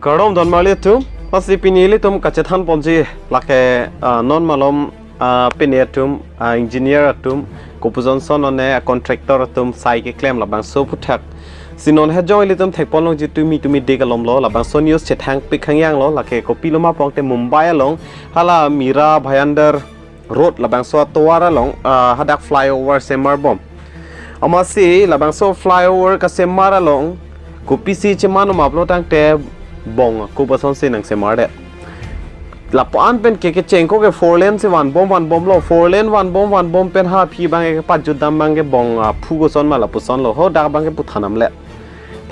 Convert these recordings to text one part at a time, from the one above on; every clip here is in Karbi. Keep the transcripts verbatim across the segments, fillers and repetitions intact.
Kardom don marli atum, lasi pini ilitum kachethan ponji lake, ah, non malom, ah, pine atum, ah, engineer atum, kopujon son one, ah, contractor atum sai keklem labangso aphuthak. Si non hejong ilitum thekpon longji tumi tumi dek alom lo, labangso news chethang pik hangyang lo, lake kopilo ma pongte Mumbai along, hala Mira Bhayandar Road labangso atovar along, ah, hadak flyover semar bom. Amatsi labangso flyover kasemar along kopisi chemano ma pulo tangte bong akup ason si nangsemardet. Lapu-an pen ke kechengko ke four lane si vanbom vanbom lo, four lane vanbom vanbom pen ha aphi abang ke pajutdam abang ke bong aphu koson ma lapuson lo, ho dak abang ke pu than damlet.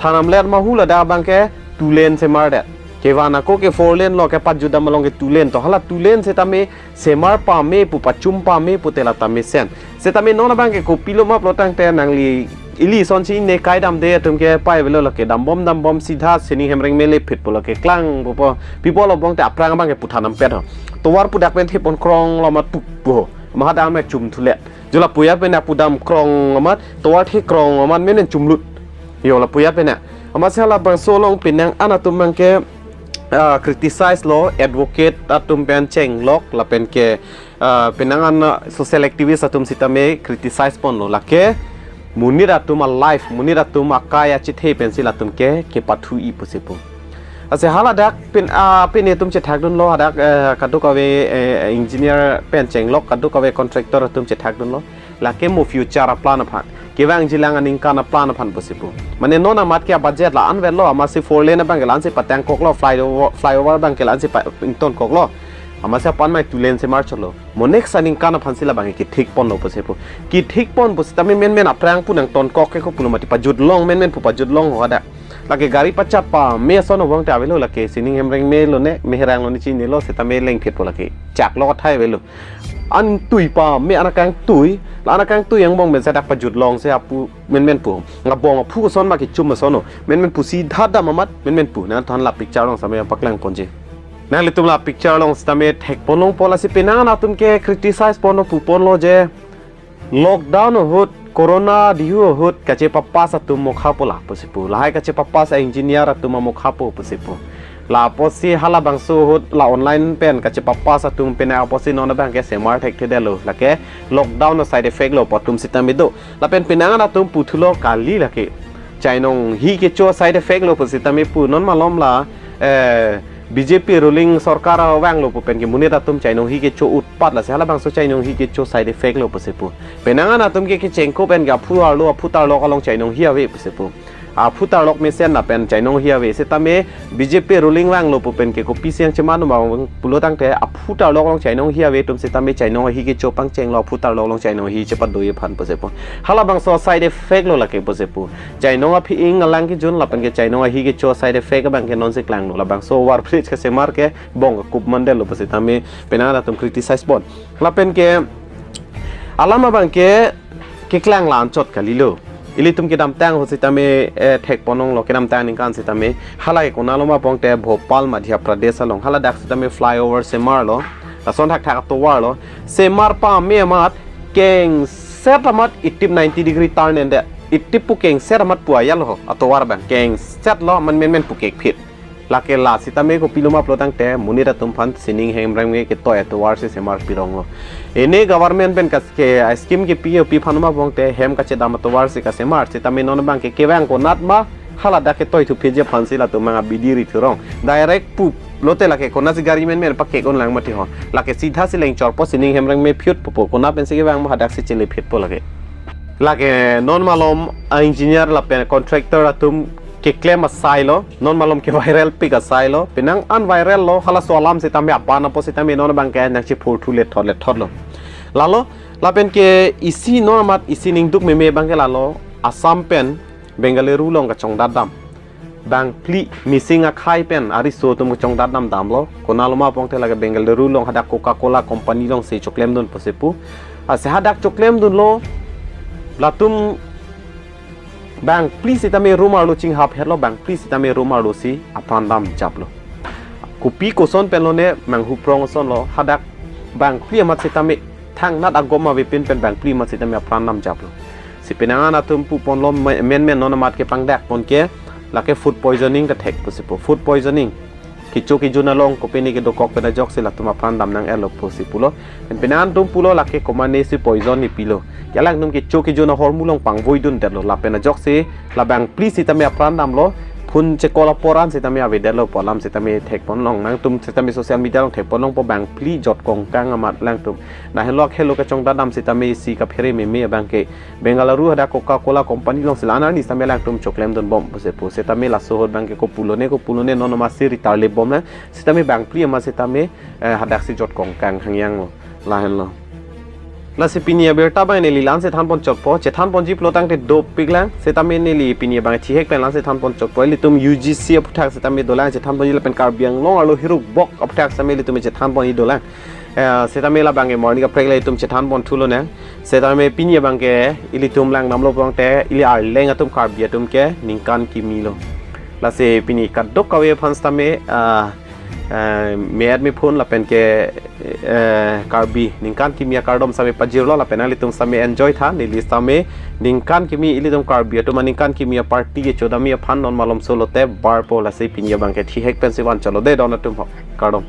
Than damlet ma hula dak abang ke two lane semardet. Kevan ako ke four lane lo, kepajutdam along ke two lane, to hala two lane setame semar pame pu, pachum pame pute la tame sen. Setame non abang ke kopilo ma pulo tangte nangli ili son si ne kai damde atum ke pai avelo, lake dambom dambom sidha Sining Hemreng mele phit pu lake klang pupo. Pipo lo pongte aphrang abang ke pu than dampet ho. Tovar pu dak pen thepon krong lo amat pupo. Maha dam me chum thulet. Jo lapu ya pen pu dam krong amat, tovar the krong amat menen chumlut. Jo lapu ya pen. Amatsi labangso along penang an atum abang ke, ah, criticize lo, advocate atum pen chenglok lapen ke, ah, penang an, ah, social activist atum sitame criticize ponlo, lake monit atum a-life, monit atum akai achethe pensi latum ke kepathu-i pusi pu. Lasi hala dak pen, ah, pine atum chethakdunlo, hadak, eh, kadokave, eh, engineer pen chenglok, kadokave contractor atum chethakdunlo. Lake mo future aplan aphan, kevangji lang aningkan aplan aphan pusi pu. Mane non amat ke budget la-an avelo, amatsi four lane abang ke la-an si patang koklo, flyover, flyover abang ke la-an si pa-, ington koklo. Amatsi apan mai two lane semar cholo. Mo next aningkan aphan si labang ke kethik ponlo pusi pu. Kethik pon pusitame menmen aphrang pu nangton kok ke ko pulo mati, pajut long, menmen pu pajut long ho hadak. Lake gari pachat pame ason obong te avelo, lake Sining Hemreng melo ne, meherang lo ne chinilo, setame lengphit po lake. Chak lo kathai avelo. An tui pame, an akang tui, la an akang tui angbong pen sa dak pajut long si apu menmen pu. Nga bong aphu koson ma kechum ason o. Menmen pu sidha dam amat, menmen pu. Nangthan la picture along sitame paklang ponji. Nanglitum la picture along sitame thekpon longpo, lasi penang an atum ke criticize ponlo, pu ponlo je lockdown ahut, corona dihu ahut kachepapass atum mokha po la pusi pu. Lahai kachepapass a-engineer atum amokha po pusi pu. La apotsi halabangso ahut la online pen kachepapass atum pen apotsi non abang ke semar thekthedetlo. Lake lockdown a-side effect lo pu atum sitame do. Lapen penang an atum puthulo kali lake chainong hi kecho side effect lo pusitame pu, non malom la, eh, B J P ruling sorkar vanglo pu pen ke monit atum chainong hi kecho utpat, lasi halabangso chainong hi kecho side effect lo pusi pu. Penang an atum ke kechengko pen ke aphu arlo, aphu tarlok along chainong hi ave pusi pu. Aphu tarlok mesen lapen chainong hi ave, setame B J P ruling vanglo pu pen ke kopisi nangchemano ma pulo tangte aphu tarlok along chainong hi ave atum sitame chainong hi kecho pangchenglo, aphu tarlok along chainong hi chepadoji aphan pusi pu. Halabangso side effect lo lake pusi pu. Chainong aphi-ing alang kejun lapen ke chainong ahi kecho side effect abang ke non si klanglo. Labangso over bridge kasemar ke bong akup mandetlo pusitame penang an atum criticize pon. Lapen ke alam abang ke keklang la anchot kalilo. Ilitum kedamtang ahut sitame, eh, thekpon longlo, kedamtang aningkan sitame. Halake konatlo ma pongte Bhopal Madhya Pradesh along, haladak sitame flyover semarlo. Lason thakthak atovar lo. Semar pame amat kengset amat itip ninety degree turn endet. Itip pu kengset amat pu ajat lo ho, atovar abang kengset lo, man menmen pu kekphit. Lake la sitame kopilo ma pulo tangte monit atum aphan Sining Hemreng ke ketoi atovar si semar pirong lo. Ene government pen kas ke, ah, scheme kepi, pi aphan ma pongte hem kachedam atovar si kasemar, sitame non abang ke kevang konat ma haladak ketoi thupheji aphan si latum abang abidi ri thurong. Direct pu lote lake konatsi gari menmen pakek un lang mati ho. Lake sidha si lengchorpo, Sining Hemreng me phiyut pupo, konat pensi kevang ma hadak si chele phitpo lake. Lake non malom a-engineer lapen contractor atum keklem asai lo, non malom ke-viral pik asai lo, penang an viral lo, halaso alam sitame apan apo sitame non abang ke nangchephurthu lethot lethot lo. Lalo, lapen ke isi non amat isi ningduk meme abang ke lalo, Assam pen Bengaluru along kachongdat dam. Bangphli missing akhei pen ariso atum kachongdat dam damlo. Konatlo ma pongte lake Bengaluru along hadak Coca-Cola company alongsi choklemdun pusi pu. Lasi hadak choklemdunlo, latum bangphli sitame room arlo chinghap hetlo, bangphli sitame room arlo si apran damjaplo. Kopi koson pen lone manghu prong ason lo, hadak bangphli amat sitame thangnat agom avepin pen bangphli amat sitame apran damjaplo. Si penang an atum pu ponlo me-, menmen non amat kepangdak pon ke Lake food poisoning ta thek pusi pu. Food poisoning. Kecho kejun along kopine kedokok pen ajoksi latum apran dam nang-etlo pusi pulo. Pen penang atum pulo lake komatne si poison nepilo. Ke alangtum kecho kejun ahormu along pangvoidundetlo. Lapen ajoksi la bangphli sitame apran damlo. Phone che-call apor an sitame avedetlo pu alam sitame thekponlong. Nangtum sitame social media along thekponlongpo bangphli jot kongkang amat alangtum. Lahenlo akhelo kachongdat dam sitame isi kaphere meme abang ke Bengaluru hadak Coca-Cola company alongsi la-an arni sitame alangtum choklemdunbom pusi pu. Sitame laso ahut abang ke kopulone kopulone non amatsi retire lebom nang. Sitame bangphli amat sitame, eh, hadaksi jot kongkang hangyanglo. Lahenlo. Lasi pini abirta abang neli la-ansi thanpon chotpo, chethanponji pulo tangte dopiklang, sitame neli pini abang thihek pen la-ansi thanpon chotpo, ilitum U G C aphuthak sitame dolang chethanponji lapen Karbi Anglong arlo hiruk bok aphuthak sitame ilitum chethanponji dolang. Eh, sitame labang ke morning kaprek le itum chethanpon thulonang, sitame pini abang ke ilitum langdamlo pulote ili Arleng atum Karbi atum ke ningkan kimilo. Lasi pini kadokave aphan sitame, ah, eh, me-et mephun lapen ke, eh, Karbi ningkan kimi akardom sitame pajirlo lapen nanglitum sitame enjoy tha, neli sitame ningkan kimi ilitum Karbi atum aningkan kimi aparty kechodamji aphan non malomso lote barpo. Lasi pini abang ke thihek pensi van chotlo dei don atum ho. Kardom.